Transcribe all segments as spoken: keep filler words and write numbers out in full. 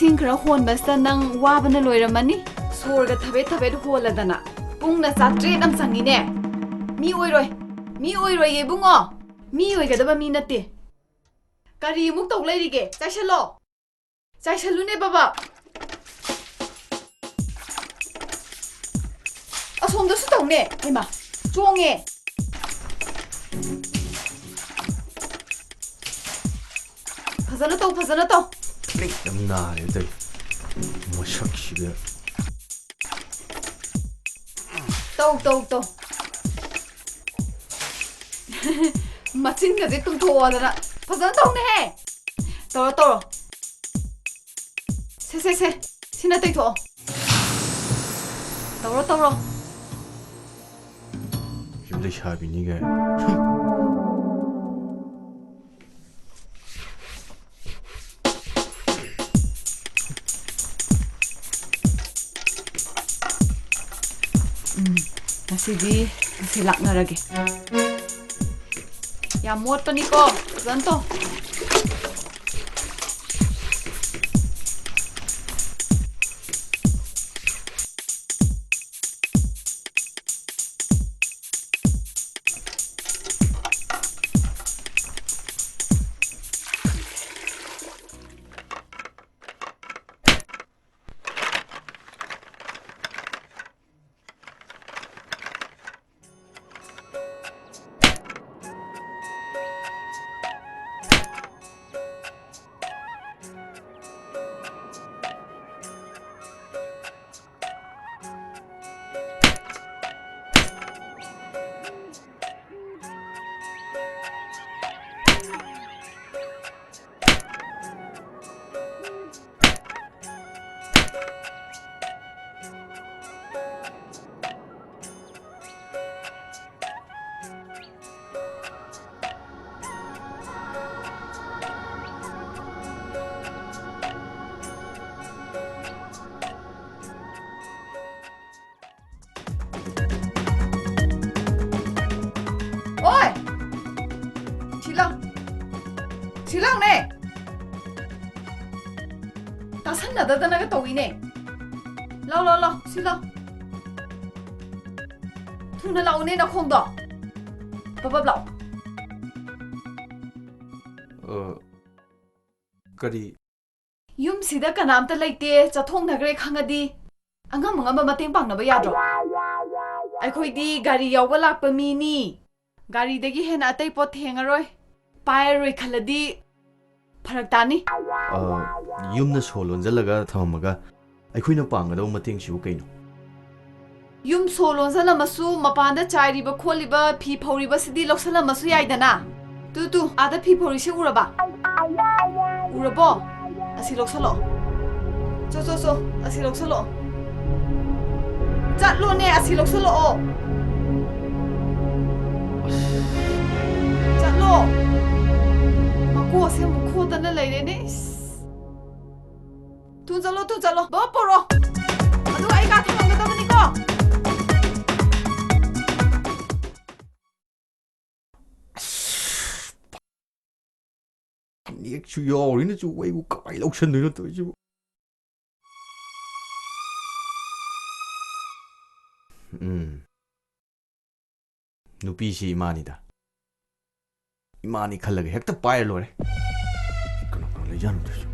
ꯏꯁꯤꯡ ꯈꯔ ꯍꯣꯟꯕꯁꯤꯗ ꯅꯪ ꯋꯥꯕꯅ ꯂꯣꯏꯔꯝꯃꯅꯤ꯫ ꯁꯣꯔꯒ ꯊꯕꯦꯠ ꯊꯕꯦꯠ ꯍꯣꯜꯂꯗꯅ꯫ ꯄꯨꯡꯅ ꯆꯥꯇ꯭ꯔꯦꯠ ꯑꯃ ꯆꯪꯉꯤꯅꯦ꯫ ꯃꯤ ꯑꯣꯏꯔꯣꯏ꯫ ꯃꯤ ꯑꯣꯏꯔꯣꯏꯌꯦ ꯏꯕꯨꯡꯉꯣ꯫ ꯃꯤ ꯑꯣꯏꯒꯗꯕ ꯃꯤ ꯅꯠꯇꯦ꯫ ꯀꯔꯤ ꯑꯃꯨꯛ ꯇꯧ ꯂꯩꯔꯤꯒꯦ? ꯆꯥꯏꯁꯜꯂꯣ꯫ ꯆꯥꯏꯁꯜꯂꯨꯅꯦ ꯕꯕꯥ꯫ ꯑꯁꯣꯝꯗꯁꯨ ꯇꯧꯅꯦ꯫ ꯍꯩꯃꯥ, ꯆꯣꯡꯉꯦ꯫ ꯐꯖꯅ ꯇꯧ, ꯐꯖꯅ ꯇꯧ꯫ ꯌꯥꯝ ꯅꯥꯔꯦ ꯇꯧꯔꯤ ꯃꯁꯛꯁꯤꯒ꯫ ꯇꯧ, ꯇꯧ, ꯇꯧ꯫ ꯃꯆꯤꯟꯒꯁꯦ ꯇꯨꯝꯊꯣꯛꯑꯣꯗꯅ꯫ ꯐꯖꯅ ꯇꯧꯅꯦꯍꯦ꯫ ꯇꯧꯔꯣ, ꯇꯧꯔꯣ꯫ ꯁꯦ, ꯁꯦ, ꯁꯦ꯫ ꯁꯤꯅ ꯇꯩꯊꯣꯛꯑꯣ꯫ ꯇꯧꯔꯣ, ꯇꯧꯔꯣ꯫ ꯁꯤ ꯂꯩꯁꯥꯕꯤꯅꯤ ꯀꯥꯏꯅ꯫ ꯎꯝ, ꯉꯁꯤꯗꯤ ꯉꯁꯤ ꯂꯥꯛꯅꯔꯒꯦ꯫ ꯌꯥꯝ ꯃꯣꯠꯄꯅꯤꯀꯣ, ꯐꯖꯅ ꯇꯧ꯫ ꯑꯣꯏ! ꯁꯤ ꯂꯥꯎ꯫ ꯁꯤ ꯂꯥꯎꯅꯦ! ꯇꯥꯁꯟꯅꯗꯗꯅꯒ ꯇꯧꯏꯅꯦ꯫ ꯂꯥꯎ, ꯂꯥꯎ, ꯂꯥꯎ, ꯁꯤ ꯂꯥꯎ꯫ ꯊꯨꯅ ꯂꯥꯛꯎꯅꯦ ꯅꯈꯣꯡꯗꯣ꯫ ꯄꯕꯞ ꯂꯥꯎ꯫ ꯑ, ꯀꯔꯤ? ꯌꯨꯝꯁꯤꯗ ꯀꯅꯥꯝꯇ ꯂꯩꯇꯦ, ꯆꯠꯊꯣꯛꯅꯈ꯭ꯔꯦ ꯈꯪꯉꯗꯤ ꯑꯉꯝ ꯑꯉꯝꯕ ꯃꯇꯦꯡ ꯄꯥꯡꯅꯕ ꯌꯥꯗ꯭ꯔꯣ? ꯑꯩꯈꯣꯏꯗꯤ ꯒꯥꯔꯤ ꯌꯥꯎꯕ ꯂꯥꯛꯄ ꯃꯤꯅꯤ꯫ ꯒꯥꯔꯤꯗꯒꯤ ꯍꯦꯟꯅ ꯑꯇꯩ ꯄꯣꯠ ꯊꯦꯡꯉꯔꯣꯏ꯫ ꯄꯥꯏꯔꯔꯣꯏ ꯈꯜꯂꯗꯤ ꯐꯔꯛ ꯇꯥꯅꯤ꯫ ꯑ, ꯌꯨꯝꯗ ꯁꯣ ꯂꯣꯟꯁꯤꯜꯂꯒ ꯊꯝꯃꯝꯃꯒ ꯑꯩꯈꯣꯏꯅ ꯄꯥꯡꯒꯗꯧꯕ ꯃꯇꯦꯡꯁꯤꯕꯨ ꯀꯩꯅꯣ? ꯌꯨꯝ ꯁꯣ ꯂꯣꯟꯁꯤꯜꯂꯝꯃꯁꯨ ꯃꯄꯥꯟꯗ ꯆꯥꯏꯔꯤꯕ ꯈꯣꯠꯂꯤꯕ ꯐꯤ ꯐꯧꯔꯤꯕꯁꯤꯗꯤ ꯂꯧꯁꯤꯜꯂꯝꯃꯁꯨ ꯌꯥꯏꯗꯅ꯫ ꯇꯨ, ꯇꯨ, ꯑꯥꯗ ꯐꯤ ꯐꯧꯔꯤꯁꯦ ꯎꯔꯕ? ꯎꯔꯕꯣ? ꯑꯁꯤ ꯂꯧꯁꯜꯂꯛꯑꯣ꯫ ꯆꯣ, ꯆꯣ, ꯆꯣ, ꯑꯁꯤ ꯂꯧꯁꯜꯂꯛꯑꯣ꯫ ꯆꯠꯂꯣꯅꯦ, ꯑꯁꯤ ꯂꯧꯁꯜꯂꯛꯑꯣ꯫ ꯆꯠꯂꯣ꯫ ꯃꯀꯣꯛꯁꯦ ꯑꯃꯨꯛ ꯈꯣꯗꯅ ꯂꯩꯔꯦꯅꯦ꯫ ꯏꯁ꯫ ꯊꯨ ꯆꯠꯂꯣ, ꯊꯨ ꯆꯠꯂꯣ꯫ ꯕꯕꯥ ꯄꯨꯔꯣ꯫ ꯑꯗꯨꯒ ꯑꯩ ꯀꯥ ꯊꯝꯃꯝꯒꯗꯕꯅꯤꯀꯣ꯫ ꯐꯅꯦꯛꯁꯨ ꯌꯥꯎꯔꯤꯅ ꯆꯨꯕ ꯑꯩꯕꯨ ꯀꯃꯥꯏꯅ ꯂꯧꯁꯟꯗꯣꯏꯅꯣ ꯇꯧꯔꯤꯁꯤꯕꯨ? ꯎꯝ꯫ ꯅꯨꯄꯤꯁꯤ ꯏꯃꯥꯅꯤꯗ꯫ ꯏꯃꯥꯅꯤ ꯈꯜꯂꯒ ꯍꯦꯛꯇ ꯄꯥꯏꯔ ꯂꯣꯏꯔꯦ꯫ ꯀꯅꯥ ꯀꯅꯥ ꯂꯩꯖꯥꯠꯅꯣ ꯑꯗꯨꯁꯨ?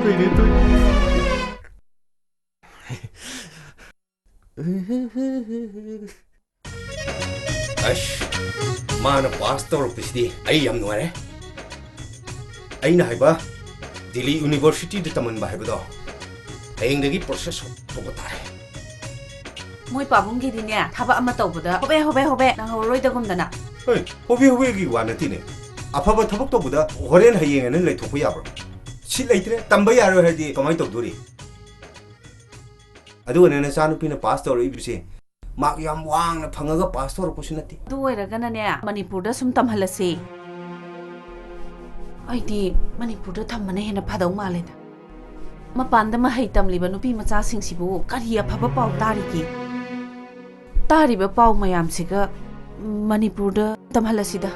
ꯀꯩꯅꯣ ꯇꯧꯔꯤꯁꯦ? ꯑꯁ, ꯃꯥꯅ ꯄꯥꯁ ꯇꯧꯔꯛꯄꯁꯤꯗꯤ ꯑꯩ ꯌꯥꯝ ꯅꯨꯡꯉꯥꯏꯔꯦ꯫ ꯑꯩꯅ ꯍꯥꯏꯕ ꯗꯤꯜꯂꯤ ꯌꯨꯅꯤꯚꯔꯁꯤꯇꯤꯗ ꯇꯝꯍꯟꯕ ꯍꯥꯏꯕꯗꯣ ꯍꯌꯦꯡꯗꯒꯤ ꯄ꯭ꯔꯣꯁꯦꯁ ꯍꯧꯕ ꯇꯥꯔꯦ꯫ ꯃꯣꯏ ꯄꯥꯕꯨꯡꯒꯤꯗꯤꯅꯦ, ꯊꯕꯛ ꯑꯃ ꯇꯧꯕꯗ ꯍꯣꯕꯦ ꯍꯣꯕꯦ ꯍꯣꯕꯦ ꯅꯪꯍꯧꯔꯔꯣꯏꯗꯒꯨꯝꯗꯅ꯫ ꯍꯣꯏ, ꯍꯣꯕꯦ ꯍꯣꯕꯦꯒꯤ ꯋꯥ ꯅꯠꯇꯦꯅꯦ꯫ ꯑꯐꯕ ꯊꯕꯛ ꯇꯧꯕꯗ ꯍꯣꯔꯦꯟ ꯍꯌꯦꯡ ꯑꯅ ꯂꯩꯊꯣꯛꯄ ꯌꯥꯕ꯭ꯔꯣ? ꯁꯤꯠ ꯂꯩꯇ꯭ꯔꯦ, ꯇꯝꯕ ꯌꯥꯔꯣꯏ ꯍꯥꯏꯗꯤ ꯀꯃꯥꯏꯅ ꯇꯧꯗꯣꯔꯤ? ꯑꯗꯨꯒꯅꯦ, ꯅꯆꯥꯅꯨꯄꯤꯅ ꯄꯥꯁ ꯇꯧꯔꯛꯏꯕꯁꯦ ꯃꯥꯔꯛ ꯌꯥꯝ ꯋꯥꯡꯅ ꯐꯪꯉꯒ ꯄꯥꯁ ꯇꯧꯔꯛꯄꯁꯨ ꯅꯠꯇꯦ꯫ ꯑꯗꯨ ꯑꯣꯏꯔꯒꯅꯅꯦ, ꯃꯅꯤꯄꯨꯔꯗ ꯁꯨꯝ ꯇꯝꯍꯜꯂꯁꯤ꯫ ꯑꯩꯗꯤ ꯃꯅꯤꯄꯨꯔꯗ ꯊꯝꯕꯅ ꯍꯦꯟꯅ ꯐꯗꯧ ꯃꯥꯜꯂꯦꯗ꯫ ꯃꯄꯥꯟꯗ ꯃꯍꯩ ꯇꯝꯂꯤꯕ ꯅꯨꯄꯤ ꯃꯆꯥꯁꯤꯡꯁꯤꯕꯨ ꯀꯔꯤ ꯑꯐꯕ ꯄꯥꯎ ꯇꯥꯔꯤꯒꯦ? ꯇꯥꯔꯤꯕ ꯄꯥꯎ ꯃꯌꯥꯝꯁꯤꯒ ꯃꯅꯤꯄꯨꯔꯗ ꯇꯝꯍꯜꯂꯁꯤꯗ꯫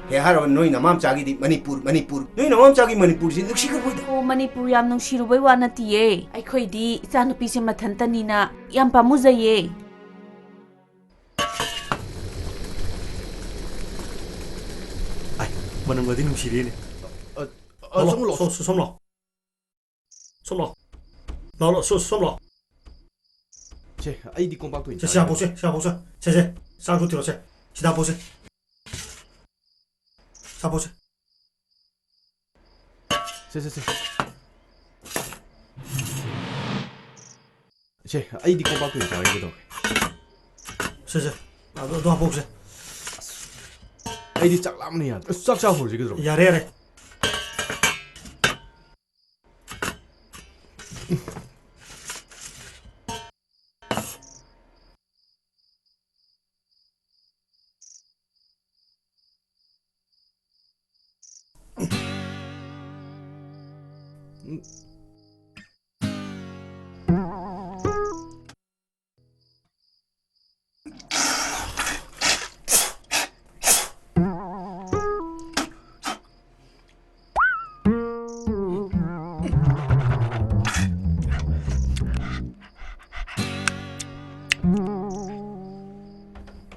ꯍꯦꯛ ꯍꯥꯏꯔꯕ ꯅꯣꯏ ꯅꯃꯥꯝꯆꯥꯒꯤꯗꯤ ꯃꯅꯤꯄꯨꯔ, ꯃꯅꯤꯄꯨꯔ꯫ ꯅꯣꯏ ꯅꯃꯥꯝꯆꯥꯒꯤ ꯃꯅꯤꯄꯨꯔꯁꯤ ꯅꯨꯡꯁꯤꯈ꯭ꯔꯕꯣꯏꯗ꯫ ꯑꯣ, ꯃꯅꯤꯄꯨꯔ ꯌꯥꯝ ꯅꯨꯡꯁꯤꯔꯨꯕꯩ ꯋꯥ ꯅꯠꯇꯤꯌꯦ꯫ ꯑꯩꯈꯣꯏꯗꯤ ꯏꯆꯥꯅꯨꯄꯤꯁꯦ ꯃꯊꯟꯇꯅꯤꯅ ꯌꯥꯝ ꯄꯥꯝꯃꯨꯖꯩꯌꯦ꯫ ꯑꯥꯏ, ꯃꯅꯝꯒꯗꯤ ꯅꯨꯡꯁꯤꯔꯦꯅꯦ꯫ ꯑ, ꯑ, ꯂꯥꯛꯑꯣ, ꯁꯣꯝ ꯂꯥꯛꯑꯣ꯫ ꯁꯣꯝ, ꯁꯣꯝ ꯂꯥꯛꯑꯣ꯫ ꯁꯣꯝ ꯂꯥꯛꯑꯣ꯫ ꯂꯥꯛꯑꯣ, ꯂꯥꯛꯑꯣ, ꯁꯣꯝ, ꯁꯣꯝ ꯂꯥꯛꯑꯣ꯫ ꯁꯦ, ꯑꯩꯗꯤ ꯀꯣꯝꯄꯥꯛꯇ ꯑꯣꯏꯅ ꯁꯦ, ꯁꯤꯗ ꯆꯥꯔꯒꯦ꯫ ꯍꯥꯞꯄꯣꯛꯁꯦ, ꯁꯤꯗ ꯍꯥꯞꯄꯣꯛꯁꯦ꯫ ꯁꯦ, ꯁꯦ, ꯆꯥꯛꯇꯣ ꯊꯤꯔꯣ, ꯁꯦ꯫ ꯁꯤꯗ ꯍꯥꯞꯄꯣꯛꯁꯦ꯫ ꯁꯤꯗ ꯍꯥꯞꯄꯣꯛꯁꯦ꯫ ꯁꯦ, ꯁꯦ, ꯁꯦ꯫ ꯁꯦ, ꯑꯩꯗꯤ ꯀꯣꯝꯄꯥꯛꯇ ꯑꯣꯏꯅ ꯆꯥꯔꯒꯦ, ꯀꯩꯗꯧꯔꯒꯦ? ꯁꯦ, ꯁꯦ꯫ ꯑꯗꯨ, ꯑꯗꯨ ꯍꯥꯞꯄꯣꯛꯁꯦ꯫ ꯑꯩꯗꯤ ꯆꯥꯛ ꯂꯥꯝꯕꯅ ꯌꯥꯗ꯭ꯔꯦ꯫ ꯑꯁ, ꯆꯥꯛ ꯆꯥ ꯍꯧꯔꯁꯤ, ꯀꯩꯗꯧꯔꯒꯦ? ꯌꯥꯔꯦ, ꯌꯥꯔꯦ꯫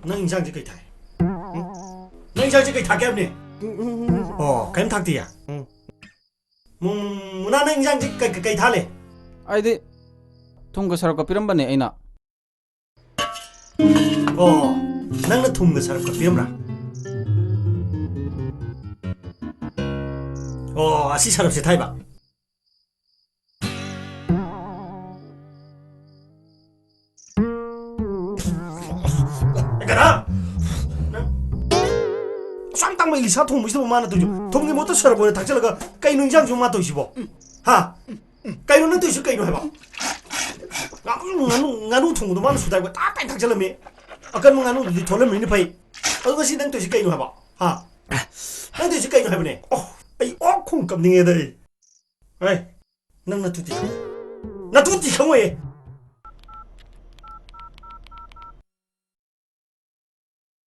ꯅꯪ ꯏꯟꯁꯥꯡꯁꯦ ꯀꯩ ꯊꯥꯏ? ꯎꯝ? ꯅꯪ ꯏꯟꯁꯥꯡꯁꯦ ꯀꯩ ꯊꯥꯛꯀꯦ ꯍꯥꯏꯕꯅꯦ? ꯎꯝ, ꯎꯝ, ꯎꯝ, ꯎꯝ꯫ ꯑꯣ, ꯀꯩꯝ ꯊꯥꯛꯇꯤꯌꯦ? ꯎꯝ꯫ ꯃꯨ-, ꯃꯨꯅꯥ, ꯅꯪ ꯏꯟꯁꯥꯡꯁꯦ ꯀꯩ, ꯀꯩ, ꯀꯩ ꯊꯥꯛꯂꯦ? ꯑꯩꯗꯤ ꯊꯨꯝꯒ ꯁꯔꯞꯀ ꯄꯤꯔꯝꯕꯅꯦ ꯑꯩꯅ꯫ ꯑꯣ, ꯅꯪꯅ ꯊꯨꯝꯒ ꯁꯔꯞꯀ ꯄꯤꯔꯝꯕ꯭ꯔꯥ? ꯑꯣ, ꯑꯁꯤ ꯁꯔꯞꯁꯦ ꯊꯥꯏꯕ? ꯑꯦ, ꯀꯅꯥ? ꯅꯪ ꯑꯁꯨꯛ ꯌꯥꯝ ꯇꯥꯡꯕ ꯏꯂꯤꯁꯥ ꯊꯣꯡꯕꯁꯤꯗꯕꯨ ꯃꯥꯅ ꯇꯧꯔꯤꯁꯤꯕꯣ? ꯊꯨꯝꯒꯤ ꯃꯍꯨꯠꯇ ꯁꯔꯞ ꯑꯣꯏꯅ ꯊꯥꯛꯆꯜꯂꯒ ꯀꯩꯅꯣ ꯏꯟꯖꯥꯡꯁꯤꯕꯨ ꯃꯥ ꯇꯧꯔꯤꯁꯤꯕꯣ? ꯍꯥ? ꯀꯩꯅꯣ ꯅꯪ ꯇꯧꯔꯤꯁꯤ ꯀꯩꯅꯣ ꯍꯥꯏꯕ? ꯉꯥꯅꯨ, ꯉꯥꯅꯨ, ꯉꯥꯅꯨ ꯊꯣꯡꯕꯗꯣ ꯃꯥꯅ ꯁꯨꯗꯥꯏꯕ ꯇꯥ ꯇꯥꯏ ꯊꯥꯛꯆꯜꯂꯝꯃꯤ꯫ ꯑꯀꯟꯕ ꯉꯥꯅꯨꯗꯨꯗꯤ ꯊꯣꯛꯂꯝꯃꯤꯅ ꯐꯩ꯫ ꯑꯗꯨ ꯉꯁꯤ ꯅꯪ ꯇꯧꯔꯤꯁꯤ ꯀꯩꯅꯣ ꯍꯥꯏꯕ? ꯍꯥ? ꯅꯪ ꯇꯧꯔꯤꯁꯤ ꯀꯩꯅꯣ ꯍꯥꯏꯕꯅꯦ? ꯑꯣ, ꯑꯩ ꯑꯣꯛ ꯈꯣꯡ ꯀꯞꯅꯤꯡꯉꯦꯗ ꯑꯩ꯫ ꯍꯩ, ꯅꯪ ꯅꯇꯨꯗꯤ ꯈꯪꯉꯣꯏ꯫ ꯅꯇꯨꯗꯤ ꯈꯪꯉꯣꯏꯌꯦ꯫